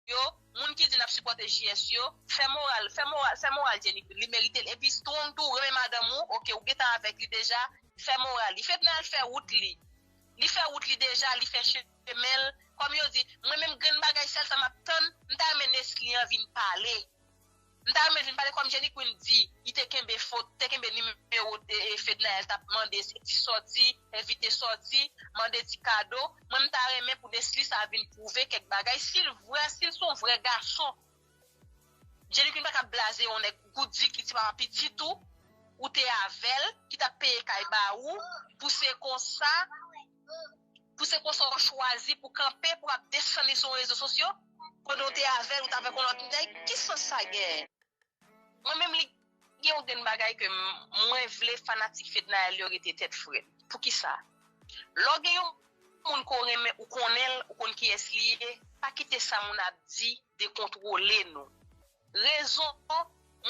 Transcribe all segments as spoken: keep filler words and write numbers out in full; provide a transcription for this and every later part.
yo, moun ki di n ap sipòte J S yo, fè moral, fè moral, fè moral Jenny Queen, li merite l. Epi Strong tou renmen madanm ou, oke, ou gentan avèk li deja, fè moral li. Fednaelle fè wout li. Li fè wout li deja, li fè chemen l. Kòm yo di, mwen menm grenn bagay sèl sa m ap tann, m ta renmen Nesly an vin pale. M ta renmen vin pale kòm Jenny Queen di, li te kenbe fot, te kenbe nimewo e, e Fednaelle t ap mande ti sòti, envite sòti, mande ti kado. Mwen m ta renmen pou Nesly sa vin pwouve kèk bagay. Si l vrè, si l se yon vrè gason, Jenny Queen pa ka blaze yon nèg ou di ki ti papa pitit ou, ou te avè l, ki t ap peye kay ba ou, pou se konsa, pou se konsa w chwazi pou kanpe, pou ap desann li sou rezo sosyo, pandan w te avè l, ou t avèk yon lòt nèg, ki sans sa gen? Mwen menm li gen yon grenn bagay ke m- mwen vle fanatik Fednaelle yo rete tèt frèt. Poukisa? Lè w gen yon moun ke w renmen, ou konnen l, ou konn kiyès li ye, pa kite sa moun ap di dekontwole nou. Rezon,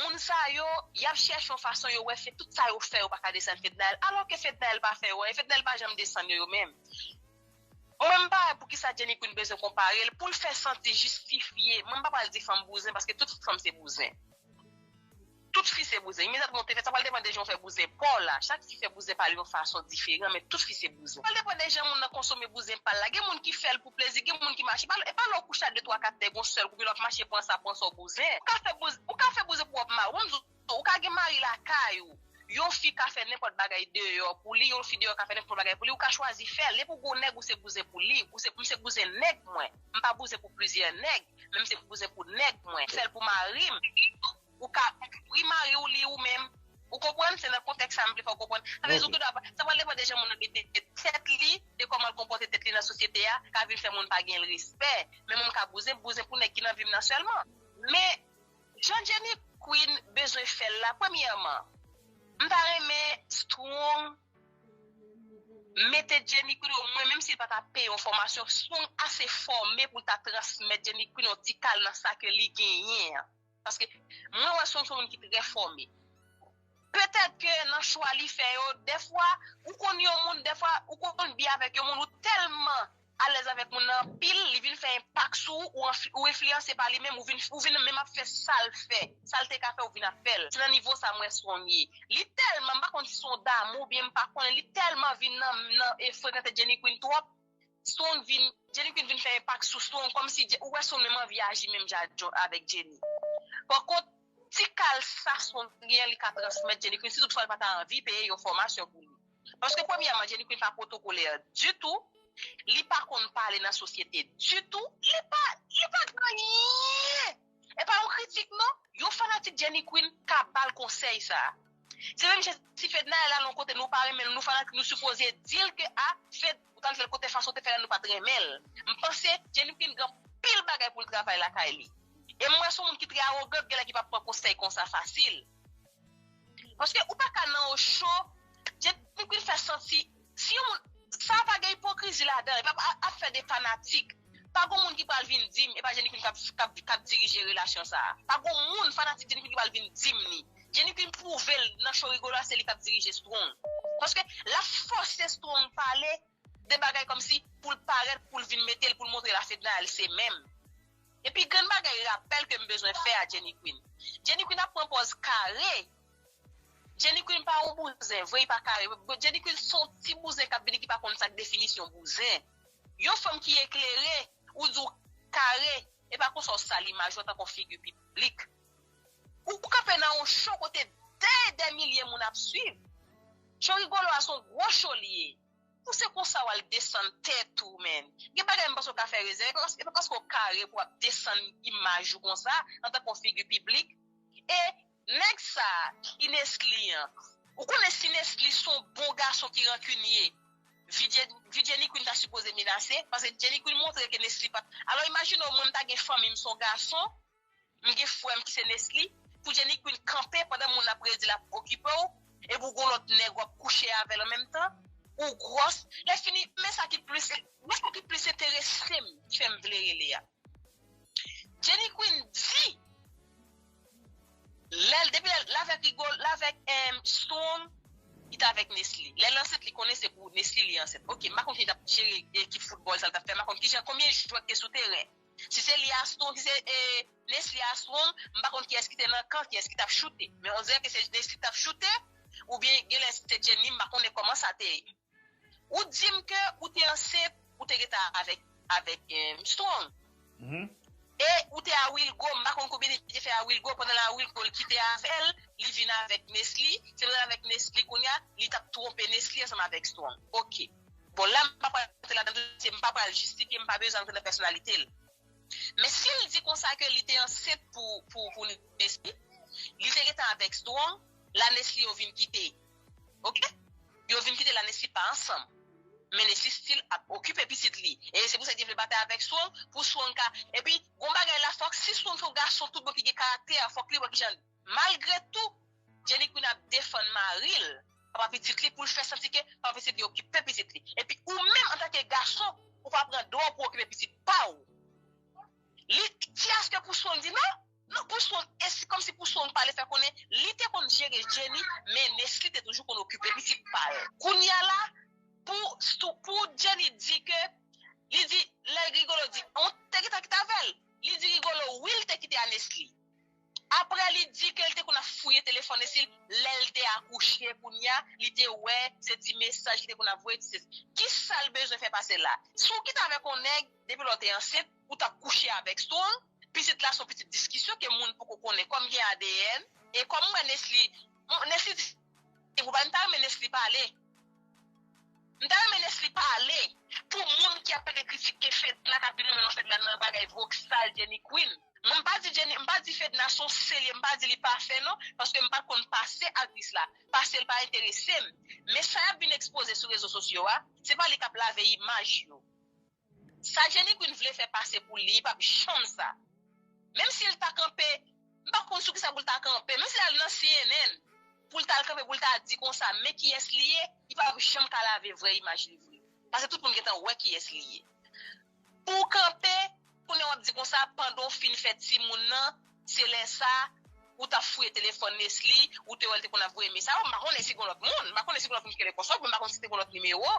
moun sa yo, y ap chèche yon fason yo wè fè tout sa yo fè yo pa ka desann Fednaelle, alò ke Fednaelle pa fè yo anyen, Fednaelle pa janm desann yo yo menm. Mwen m pa wè poukisa Jenny Queen bezwen konpare l pou l fè santi jistifye. Mwen m pa pral di fanm bouzen paske tout fanm se bouzen. Tout fi se bouzen. Imediatman w te fè sa, pral depann de jan w fè bouzen pa w la. Chak fi fè bouzen pa l yon fason diferan, men tout fi se bouzen. Pral depann de jan moun nan konsome bouzen pa l la. Gen moun ki fè l pou plezi, gen moun ki mache. E pa lè w kouche a de twa kat nèg yon sèl kou, epi l ap mache pran sa, pran sa w bouzen. Ou ka fè bouzen, ou ka fè bouzen pou w ap mare. Ou ka gen mari lakay ou. Yon fi ka fè nenpòt bagay deyò pou li, yon fi deyò ka fè nenpòt bagay pou li, ou ka chwazi fè l. Depi w gon nèg, ou se bouzen pou li, ou se, m se bouzen nèg mwen. M pa bouzen pou plizyè nèg, men m se bouzen pou nèg mwen. Fè l pou mari m. Ou ka, wi, mari w li ou menm. Ou konprann? Se nan kontèks sa m vle fè w konprann. Sa vle di ou tou dwa, sa pral depann de jan moun nan mete tèt li, de kòman l konpòte tèt li nan sosyete a, ka vin fè moun pa gen l respè. Men mwen m ka bouzen, bouzen pou nèg ki nan vi m nan sèlman. Men, jan Jenny Queen bezwen fè l la, premyèman, m ta renmen Strong mete Jenny Queen, omwen, menm si l pa ta peye yon fòmasyon, Strong ase fòme pou l ta transmèt Jenny Queen yon ti kal nan sa ke li genyen an. Paske mwen wè Strong se yon moun ki trè fòme. Petèt ke nan chwa li fè yo, dèfwa, ou konn yon moun, dèfwa, ou konn byen avèk yon moun, ou tèlman alèz avèk moun nan anpil, li vin fè enpak sou ou, ou anf- ou enfliyanse pa li menm, ou vin, ou vin menm ap fè sa l fè, sa l te ka fè, ou vin ap fè l. Se nan nivo sa m wè Strong ye. Li tèlman, m pa konn si se yon damou oubyen m pa konnen, li tèlman vin nan, nan e frekante Jenny Queen twòp, Strong vin, Jenny Queen vin fè enpak sou Strong, kòmsi Je- ou wè Strong menm anvi aji menm jan avèk Jenny. Pankont, ti kal sa Strong genyen, li ka transmèt Jenny Queen, si toutfwa li pa ta anvi peye yon fòmasyon pou li. Paske premyèman, Jenny Queen pa pwotokolè ditou, li pa konn pale nan sosyete ditou, li pa, li pa gen anyen. E pa yon kritik non, yon fanatik Jenny Queen ka ba l konsèy sa. Se menm jan si Fednaelle al yon kote nou pa renmen l, nou fanatik, nou sipoze di l ke a, Fed, ou t al fè l kote fason w te fè l la, nou pa t renmen l. M panse Jenny Queen gen anpil bagay pou l travay lakay li. E m wè se yon moun ki trè awogan, genlè ki p ap pran konsèy konsa fasil. Paske ou pa ka nan yon show, Jenny Queen fè santi, si yon moun, sa pa gen ipokrizi ladan, e pa ap fè de fanatik. Pa gon moun ki pral vin di m, e pa Jenny Queen k ap, k ap, k ap dirije relasyon sa a. Pa gon moun fanatik Jenny Queen ki pral vin di m li. Jenny Queen pwouve l nan show Rigolo a, se li k ap dirije Strong. Paske l ap fòse Strong pale de bagay kòmsi pou l parèt, pou l vin mete l, pou l montre la Fednaelle se menm. Epi grenn bagay rapèl ke m bezwen fè a Jenny Queen. Jenny Queen ap pran pòz kare. Jenny Queen pa yon bouzen, vre, li pa kare. Jenny Queen se yon ti bouzen k ap vini ki pa konn sa k definisyon bouzen. Yon fanm ki eklere, ou di w kare, e pa konsa w sal imaj ou antanke yon figi piblik. Ou kanpe nan yon show kote dè e dè milye moun ap swiv. Show Rigolo a se yon gwo show li ye. Pou se konsa w al desann tèt ou, menn. Gen bagay m panse w ka fè rezèv, e pa paske w kare pou w ap desann imaj ou konsa, antanke yon figi piblik. E nèg sa ki Nesly an, ou konnen si Nesly se yon bon gason ki rankinye, vi Jenny Queen ta sipoze menase, paske Jenny Queen montre ke Nesly pa t. Alò, imajine w, mwen, m ta gen fanmi m, se yon gason, m gen frè m ki se Nesly, pou Jenny Queen kanpe pandan moun ap redi l ap okipe w, epi w gon lòt nèg w ap kouche avè l an menm tan, ou gwòs, lè fini, men sa ki plis, men sa ki plis enterese m, ki fè m vle rele a. Jenny Queen di, lè l, depi lè l avèk Rigolo, l avèk, em, Strong, li t avèk Nesly. Lè l ansent, li konnen se pou Nesly li ansent. Oke, m pa konn ki t ap jere ekip foutbòl sa l t ap fè, m pa konn kijan, konbyen jwè ki te sou teren. Si se li a Strong, si se e, Nesly a Strong, m pa konn kiyès ki te nan kan, kiyès ki t ap choute. Men on dirè ke se Nesly ki t ap choute, oubyen genlè se Jenny, m pa konnen kòman sa te ye. Ou di m ke ou te ansent, ou te gentan avèk, avèk eh, Strong. E ou te a Wilgo, m pa konn konbyen li te fè a Wilgo, pandan l a Wilgo, l kite avè l, li vin avèk Nesly. Se pandan l avèk Nesly kounye a, li t ap twonpe Nesly ansanm avèk Strong. Oke. Bon, la, m pa pral rantre ladan, se m pa pral jistifye, m pa bezwen rantre nan pèsonalite l. Men si l di konsa ke li te ansent pou, pou, pou Nesly, li te gentan avèk Strong, la Nesly yo vin kite. Oke? Yo vin kite la Nesly pa ansanm. Men Nesly still ap okipe pitit li. E se pou sa li te vle batay avèk Strong, pou Strong ka. Epi, gon bagay la, fòk si Strong se yon gason tout bon ki gen karaktè, fòk li wè kijan. Malgre tou, Jenny Queen ap defann mari l, papa pitit li, pou l fè santi ke papa pitit li okipe pitit li. Epi ou menm, antanke gason, ou pa pran dwa w pou okipe pitit pa w. Li, ti aske pou Strong di non, non, pou Strong, e si kòmsi pou Strong pale fè konnen, li te konn jere Jenny, men Nesly te toujou konn okipe pitit pa l. Kounye a la, pou, pou Jenny di ke, li di, lè Rigolo di, on te gentan kite avè l, li di Rigolo, wi, l te kite a Nesly. Apre, li di ke l te konn ap fouye telefòn Nesly lè l te akouche kounye a, li te wè se ti mesaj ki te konn ap voye, ti sesi. Kisa l bezwen fè pase la? Si w kite avèk yon nèg, depi lè w te ansent, ou t ap kouche avèk Strong, pitit la se yon pitit diskisyon ke moun poko konnen, kòm gen A D N, e kòm m wè Nesly, Nesly di, e pou bay m ta renmen Nesly pale. M ta renmen Nesly pale pou moun ki ap pete kritike Fedna k ap vin renmen non Fedna nan bagay voksal Jenny Queen. Mwen m pa di Jenny, m pa di Fedna se yon sel ye, m pa di li pafè non, paske m pa t konn pase aktris la. Pase l pa enterese m. Men sa y ap vin ekspoze sou rezo sosyo a, se pa li k ap lave imaj yo. Sa Jenny Queen vle fè pase pou li, li p ap janm sa. Menm si l ta kanpe, m pa konn sou kisa pou l ta kanpe, menm si l al nan C N N, pou l ta al kanpe, pou l ta di konsa, men kiyès li ye, li p ap janm ka lave vrè imaj li vre. Paske tout moun gentan wè kiyès li ye. Pou w kanpe, kounye a w ap di konsa, pandan w fin fè timoun nan, se lè sa, ou t ap fouye telefòn Nesly, ou te wè l te konn ap voye mesaj. M pa konnen si gon lòt moun, m pa konnen si gon lòt moun ki rele konsa, oubyen m pa konn si te gon lòt nimewo.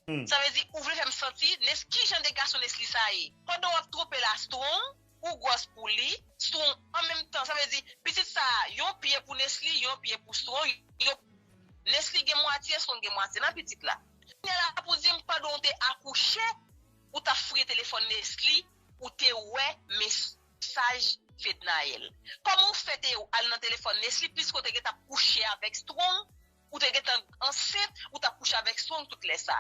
Sa vle di, ou vle fè m santi, Nes, ki jan de gason Nesly sa ye? Pandan w ap twonpe l a Strong, ou gwòs pou li, Strong an menm tan, sa vle di, pitit sa, yon pye pou Nesly, yon pye pou Strong, yon, Nesly gen mwatye, Strong gen mwatye nan pitit la. Kounye a la pou di m, pandan w te akouche, ou t ap fouye telefòn Nesly, ou te wè mesaj Fednaelle. Kòman w fè te al nan telefòn Nesly, piske w te gentan ap kouche avèk Strong, ou te gentan ansent, ou t ap kouche avèk Strong tout lè sa?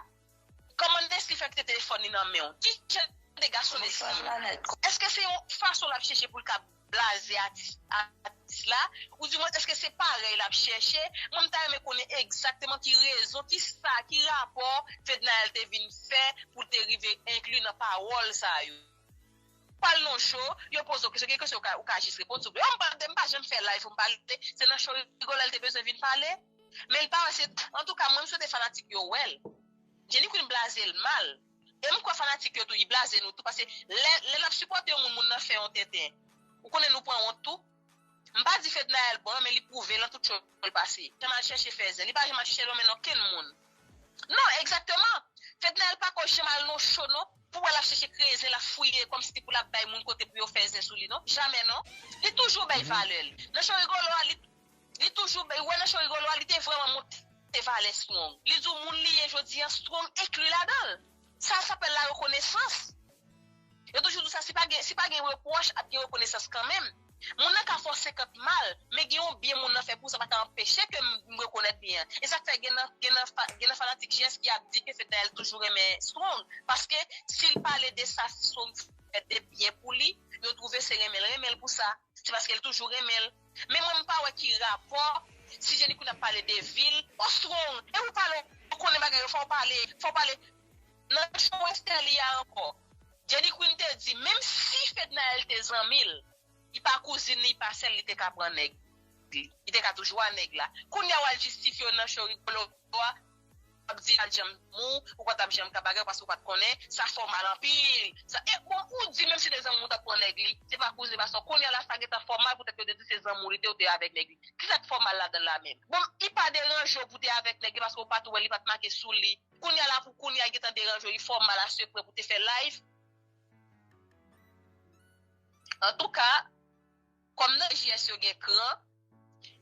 Kòman Nesly fè kite telefòn li nan men w? Ki jan de gason Nesly ye? Èske se yon fason l ap chèche pou l ka blaze atis, atis la? Oudimwens, èske se parèy l ap chèche? Mwen, m ta renmen konnen egzakteman ki rezon, ki sa, ki rapò Fednaelle te vin fè pou l te rive enkli nan pawòl sa yo. Pale nan show, yo poze w kesyon, gen kesyon ou ka, ou ka jis reponn, souple. Oh, m pa, m pa janm fè live pou m pale, se nan show Rigolo l te bezwen vin pale. Men l pa wè se, antouka, mwen, m swete fanatik yo wè l. Jenny Queen blaze l mal. E m kwè fanatik yo tou, y blaze nou tou, paske lè, lè n ap sipòte yon moun, moun nan fè yon tenten, ou konnen nou pran wont tou. M pa di Fednaelle bon, men li pwouve l nan tout show l pase. Janm al chèche fè zen. Li pa janm al chèche lonmen nan kenn moun. Non, egzakteman. Fednaelle pa ko janm al nan show, non. Pou wè l ap chèche kreye zen, l ap fouye, kòmsi pou l ap bay moun kote pou yo fè zen sou li, non. Jamè, non. Li toujou bay valè l. Nan show Rigolo a, li, li toujou bay, ou wè nan show Rigolo a, li te vrèman monte valè Strong. Li di w moun li ye jodi a, Strong enkli ladan l. Sa, sa apèl la rekonesans. Yo toujou di sa, si pa gen, si pa gen repwòch, ap gen rekonesans kanmenm. Moun nan ka fè w senkant mal, men gen yon byen moun nan fè pou w, sa pa ka anpeche ke m, m rekonèt byen an. E sa k fè gen nan, gen nan fa-, gen nan fanatik G S ki ap di ke Fednaelle toujou renmen Strong. Paske si l pale de sa Strong fè de byen pou li, yo twouve se renmen l renmen l pou sa. Se paske l toujou renmen l. Men mwen, m pa wè ki rapò si Jenny Queen ap pale de vi l. Oh, Strong, e ou pale, ou konnen bagay yo, fò w pale, fò w pale. Nan show Westerlie a ankò, Jenny Queen te di, menm si Fednaelle te zanmi l, li pa kouzin li, li pa sè l, li te ka pran nèg li. Li te ka toujou a nèg la. Kounye a, w al jistifye w nan show Rigolo a, w ap di l pa t janm zanmi w, ou pa t ap janm ka bagay, paske w pa t konnen, sa fè w mal anpil. Sa, e bon, ou di menm si te zanmi w, ou t ap pran nèg li, se pa kouzin, paske kounye a la, sa gentan fè w mal poutèt yo te di se zanmi w li te, ou te avèk nèg li. Kisa k fè w mal ladan l la menm? Bon, li pa deranje w pou te avèk nèg li, paske w pa t wè, li pa t make sou li. Kounye a la, pou kounye a, li gentan deranje w, li fè w mal a se pwen pou te fè live. Antouka, kòm nan J S yo gen kran,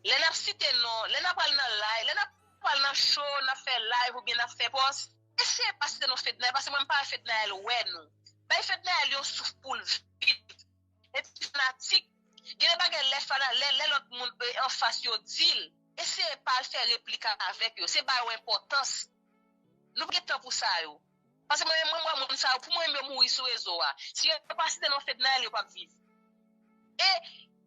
lè n ap site non, lè n ap pral nan live, lè n ap pral nan show, n ap fè live oubyen n ap fè pòs, eseye pa site non Fednaelle, paske mwen m pa wè Fednaelle wè nou. Bay Fednaelle yon souf pou l viv. Epi fanatik, gen de bagay lè fana, lè, lè lòt moun e, anfas yo di l, eseye pa al fè replik avèk yo, se ba yo enpòtans. Nou pa gen tan pou sa yo. Paske mwen, mwen, mwen, moun sa yo, pou mwen, yo mouri sou rezo a. Si yo pa site non Fednaelle, yo p ap viv. E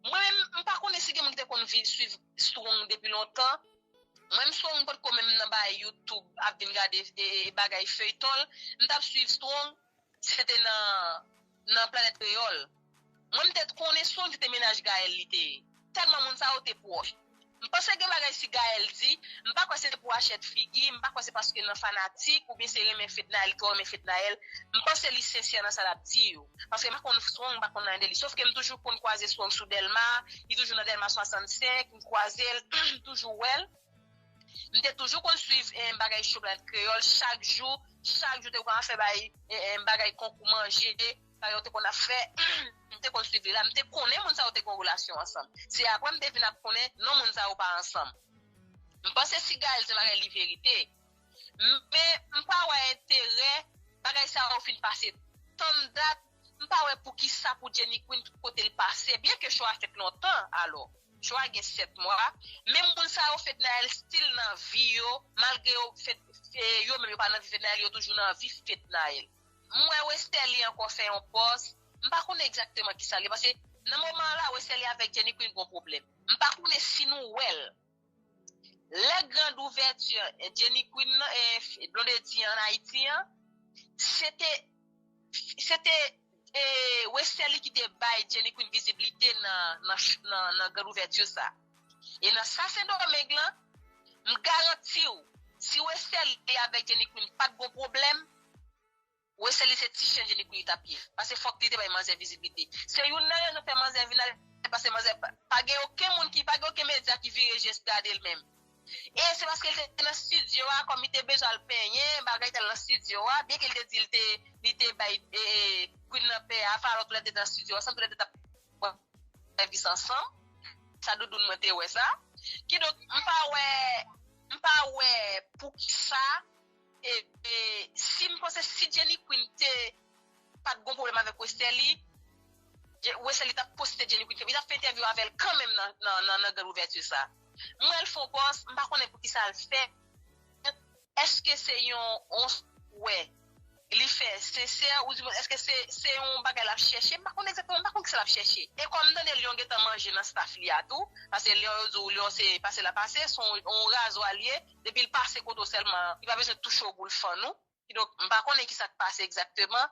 mwen menm, m pa konnen si gen moun ki te konn vi- swiv Strong depi lontan. Mwen menm Strong potko menm nan bay YouTube ap vin gade e, e, e bagay feyton l. M t ap swiv Strong, se te nan, nan Planèt Kreyòl. Mwen m te konnen Strong se te mennaj Gaël li te ye. Tèlman moun sa yo te pwòch. M panse gen bagay si Gaël di, m pa kwè se pou achèt figi, m pa kwè se paske nan fanatik oubyen se renmen Fednaelle, li twò renmen Fednaelle. M panse li sensè nan sa l ap di yo. Paske m pa konn Strong, m pa konn anyen de li. Sòf ke m toujou konn kwaze Strong sou Dèlma, li toujou nan Dèlma swasannsenk, m kwaze l, m toujou wè l. M te toujou konn swiv eh, bagay show Planèt Kreyòl, chak jou, chak jou te konn ap fè bay, eh, eh, bagay konkou manje, bagay yo te konn ap fè, m te konn swiv li la, m te konnen moun sa yo te gen relasyon ansanm. Se apre m te vin ap konnen non moun sa yo pa ansanm. M panse si Gaël di bagay li verite. Men m pa wè enterè bagay sa yo fin pase tann dat, m pa wè poukisa pou Jenny Queen tout kote l pase, byen ke show a fèt lontan alò. Show a gen sèt mwa, men moun sa yo Fednaelle still nan vi yo, malgre yo Fed, eh, yo menm yo pa nan vi Fednaelle, yo toujou nan vi Fednaelle. M wè Westerlie ankò fè yon pòs, m pa konnen egzakteman kisa l ye, paske nan moman an la, Westerlie avèk Jenny Queen gon pwoblèm. M pa konnen si nou wè l. Lè grand ouvèti, eh, Jenny Queen nan, eh, Blondedy an Ayiti an, se te, se te, eh, Westerlie ki te bay Jenny Queen viziblite nan, nan, nan, nan grand ouvèti sa. E nan sa Sendomeng lan, m garanti w, si Westerlie avèk Jenny Queen pa t gon pwoblèm, Westerlie se ti chen Jenny Queen li t ap ye. Paske fòk li te bay manzè viziblite. Se youn nan rezon fè manzè vin ale, paske manzè pa, pa gen okenn moun ki, pa gen okenn medya ki vire je gade l menm. E se paske l te nan estidyo a, kòm li te bezwen al penyen, bagay t al nan estidyo a, byen ke l te di l te, li te bay eh, eh, Queen nan pè a, Falò tou lè te nan estidyo a, sanm tou lè te t ap pran sèvis ansanm. Sa doudoun mwen te wè sa. Kidonk, m pa wè, m pa wè poukisa, e, e, si m panse si Jenny Queen te pa t gon pwoblèm avèk Westerlie, Je- Westerlie t ap posite Jenny Queen, li t ap fè entèvyou avè l kanmenm nan, nan, nan, nan grand ouvèti sa. M wè l fè yon pòs, m pa konnen poukisa l fè. Èske se yon, yon wè li fè sensè, oudimwen èske se, se yon bagay l ap chèche? M pa konn egzakteman, m pa konn kisa l ap chèche. E kòm m tande Lion gentan manje nan staff li a tou, paske Lion yo di w, Lion se pase l ap pase, se yon, yon razwa l ye, depi l pase kote w sèlman, li pa bezwen touche w pou l fann ou. Kidonk, m pa konnen kisa k pase egzakteman,